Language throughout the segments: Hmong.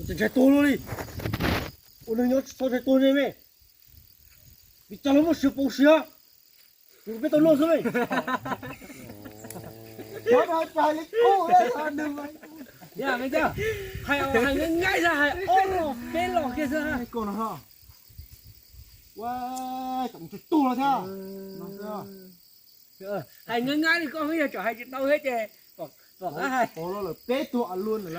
Tsis ntshai tuag luaj li. Ua neeg nyob tsis txhob ntshai tuag ne me. Vim cas los muaj sia paus sia. Tus peb tau noj xwb me. Hais, hais nqaij nqaij xwb, hais ob los peb los kiag xwb. Ua, tam ntshai tuag thiab. Hais nqaij nqaij li koj yog tsam hais tsis tau thiab ces pom qab hais. Peb tuag a luaj lawm,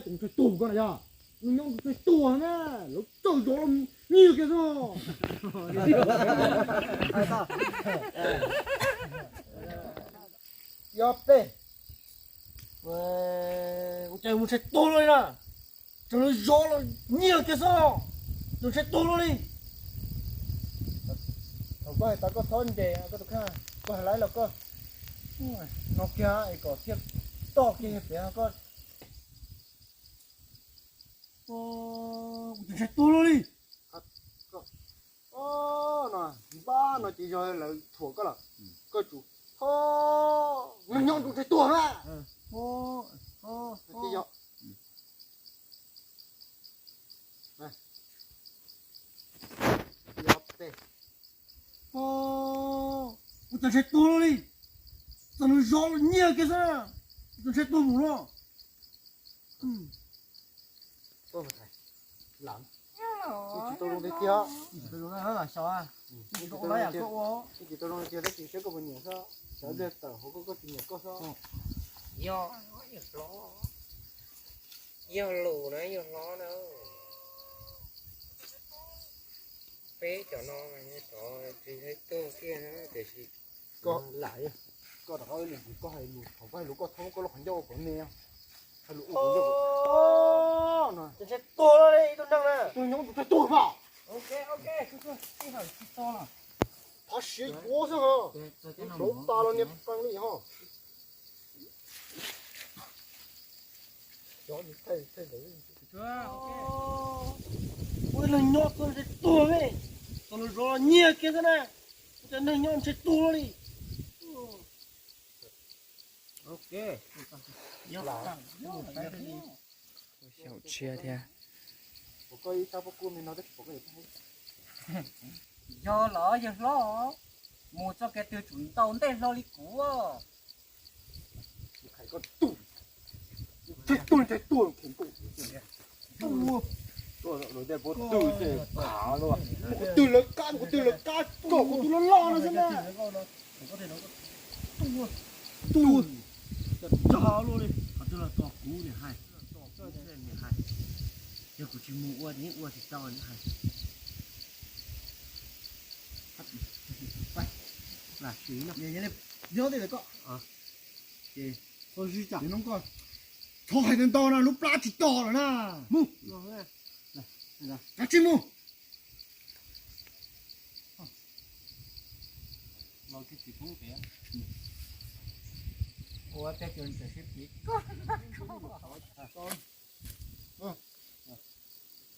tam ntshai tuag koj na yog. Nws nyob ntshai tuag na, lawv txawj zov los nyiag kiag xwb. Yog peb, ua cas mus ntshai tuag luaj li na, tseem zov los nyiag kiag xwb, tseem ntshai tuag luaj li. Thaum koj hais tas koj txhob nres koj tus kheej, koj hais laiv los koj no kiag es kom thiaj toj kiag pem koj. Ntshai tuag luaj li. No, npab no ces yog lawv thuam koj lawm. Koj tsum, neeg nyob ntshai tuag na. Ua cas ntshai tuag luaj li. Txawm nws zov los nyiag kiag xwb, txawm ntshai tuag mus luaj. Tsis tau zoo tiag tiag. Tsis tau zoo tiag tab sis saib koj puas nyiam xwb, xav pliag tawm hauv koj, koj tsis nyiam koj xwb. Yog, yog hlob, yog lus na, yog hlob na. Peb cov no mas cov tsis ntshai tuag kiag na, tiam sis koj lam, koj rov qab ua ib lwm, koj hais lus, thaum koj hais lus koj txhob muab koj lub qhov ncauj ua kom me. Hais lus ua kom ncauj no. Ntshai tuag li ib tug neeg na. Tus nyob tus ntshai tuag mas. Thov siav yuav xwb ho. Hlauv tas los niag qee li ho. Ua neeg nyob tuag ntshai tuag me, txog nws zov los nyiag kiag xwb na. Ua cas neeg nyob ntshai tuag li. Xyaum tshia thiab. Yog los yawg hlob, mus txoj kev twg tsum ntau ntej hlo li kuv. Kuv twg lawv kab, kuv twg lawv kab kom kuv tus loj loj no xwb na. Tuag, cog luaj li, qhov twg los txog kuv niam hais, niam hais. Yog kuv tsis mus ua ces yeej ua tsis tau niam hais. Lam siv no, nyob tej lawv koj, ces koj zib tsam no koj thov hais ntau ntau no lub plab tsis to lawm na. Mus. Kav tsij mus.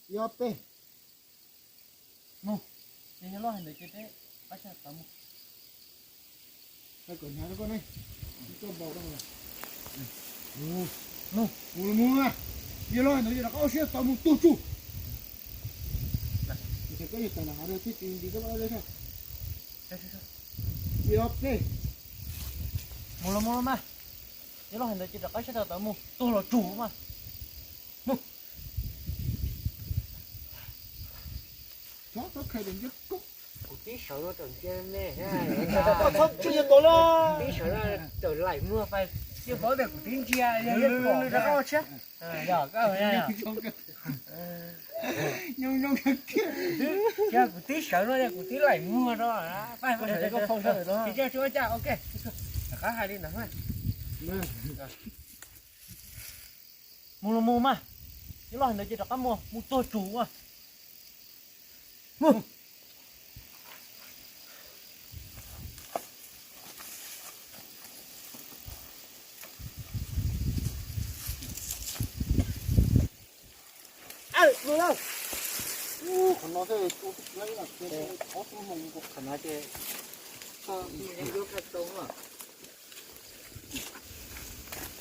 Yog peb. Mus, ces yog loj hais ntawd ces peb qab sab tod mus. Koj hnyav rau koj ne, koj npau koj. Mus, mus los mus na. Yog loj hais ntawd ces rov qab ua siab tod mus tuag tsuj. Koj yog tas lam hav rau thiab tsis nti koj. Yog peb. Mus los mus los mas. Yog loj hais ntawd ces rov qab sab tod mus tuag los tsuj mas. Kuv tib sawv no tawm ntsia me, tib sawv no tawm laim muag fais, yeej paub tias kuv tib ntsia, yeej pom rau koj tshiab. Kuv tib sawv no kuv tib laim muag no. Tsis ua cas, ok. Rov qab hais li ntawd. Mus los mus mas, yog loj hais ntawd ces rov qab mus, mus tuag tsuj ua. Qhov no ces ob tug hmoov, qhov no ces koj ib lub kha tau na.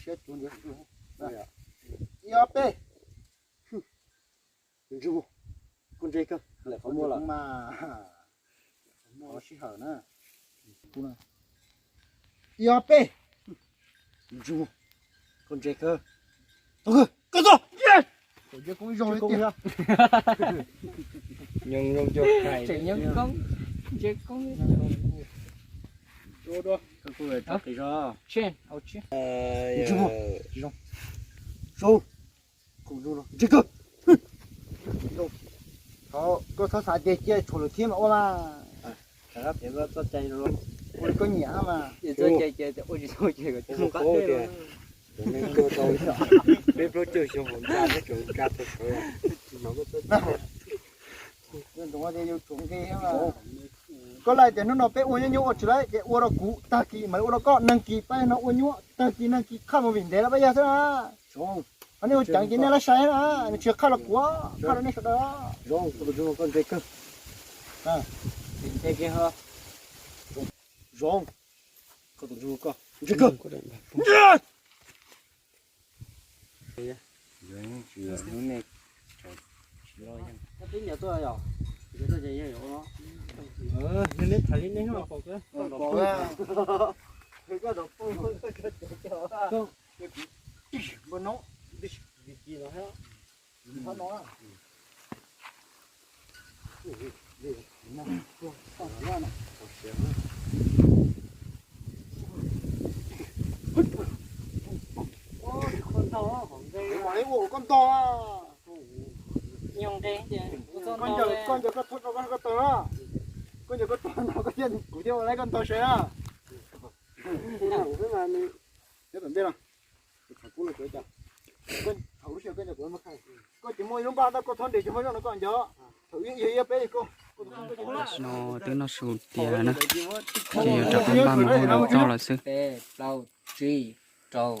siab cuag ntawd. Ib ob peb. Ntsej muag, koj ntse kawg, lawm qhov muag lawm. Mas qhov muag sij hawm na. Ib ob peb. Ntsej muag, koj ntse kawg. Tau kawg, koj tau. Nyob zoo cov hais. Tseem nyob koob, ntse koob. Ua dua. Koj kuj tso qis zog. Tsis zoo. Tsis zoo. Zoo. Ntsej kawg. Thov koj txhob xav tias cia tshuav lwm thiab mas ua mas. Ua li koj nyiam mas. Ua tsis tau ces ua tsis tau ces kom tsis mus qab teb. Peb plaub caug xyoo hauv ncaj, peb tseem ncaj tau sawv. Koj laij tias hnub no peb ua nyuaj nyuaj ua tsis laib ces ua rau kuv tag kis mam li ua rau koj, neeg kis pab no ua nyuaj tag kis neeg kis qhaj mus vim ntev lawm pab yog xwb na. Ho nej ua ceev ces nej lab sai na, nws tsis qhaj rau kuv, qhaj rau nej sawv daws. Zoo, koj tus ntsej kawg. Zoo, koj tus ntsej kawg. Koj ncaws koj thaub rau koj taw na. Koj ncaws koj thaub no koj thiaj, kuv thiaj ua laib koj ntog sawv na. Nyob tom ntej no, thaum kub no, thaum lub sij hawm koj ncaws kuv, koj tsis muaj ib lub npaj tab koj txhob nres tsis muaj zoj no koj ncaws. Thaum ib yog ib peb koj. Tam sim no twb noj su tiav na, ces yuav rov qab npaj mus hauj lwm toj lawm xwb. Peb, plaub, tsib, rau,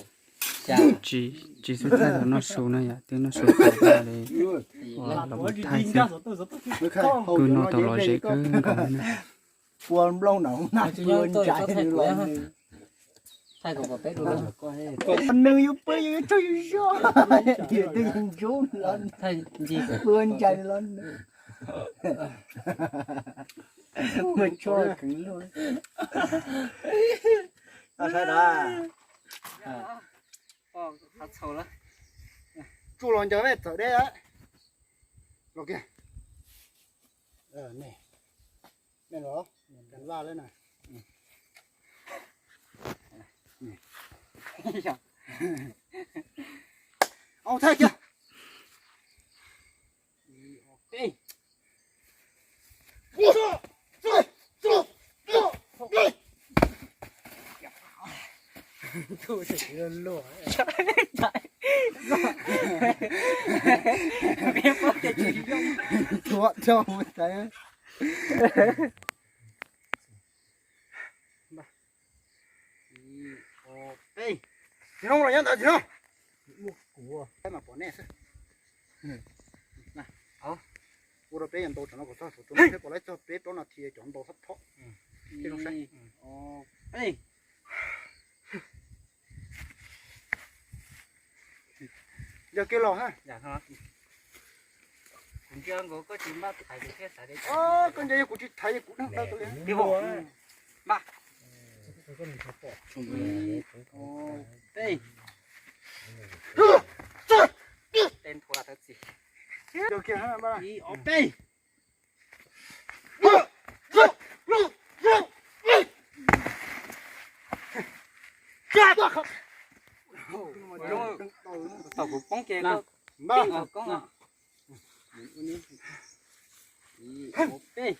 xya. Tsis, tsis xub thaij thaum noj su no yom, twb noj su tas li, los mus thaij xwb. Kuj noj tau lom zem kawg nkaus na. Pua nplooj no na, pua ntsais los nws. Nws yuav pw yus yuav tsaug yus zog, tias twb yus ntsub los nws, pua ntsais los nws. Ua tso kheev luaj. Tsuj los ncaws txawm deb los kiag. Nej los, vaj lawm na. Au thaij kiag. Thuam rau mus txawv. Ib, ob, peb. Tsis zoo los nyob ntawd tsis zoo. Muaj kuv mas pom nej xwb. Ua rau peb yuav ntau tsam no kom txog saum tsuas no peb pom laib txog peb plaub nas this cov ntau thab phob. Ib, ob, peb. Yog kiag los ha. Kuv ntsia nkaus koj tsis npaj thaiv kuv thiaj xav tias koj ntsia yog kuv tsis thaiv kuv dag tau tus li. Npaj. Ib, ob, peb. Tej nthua thawj txij. Yog kiag ha. Ib, ob, peb. Thaum kuv poob ces koj pib nkaus koob os. Ib, ob, peb.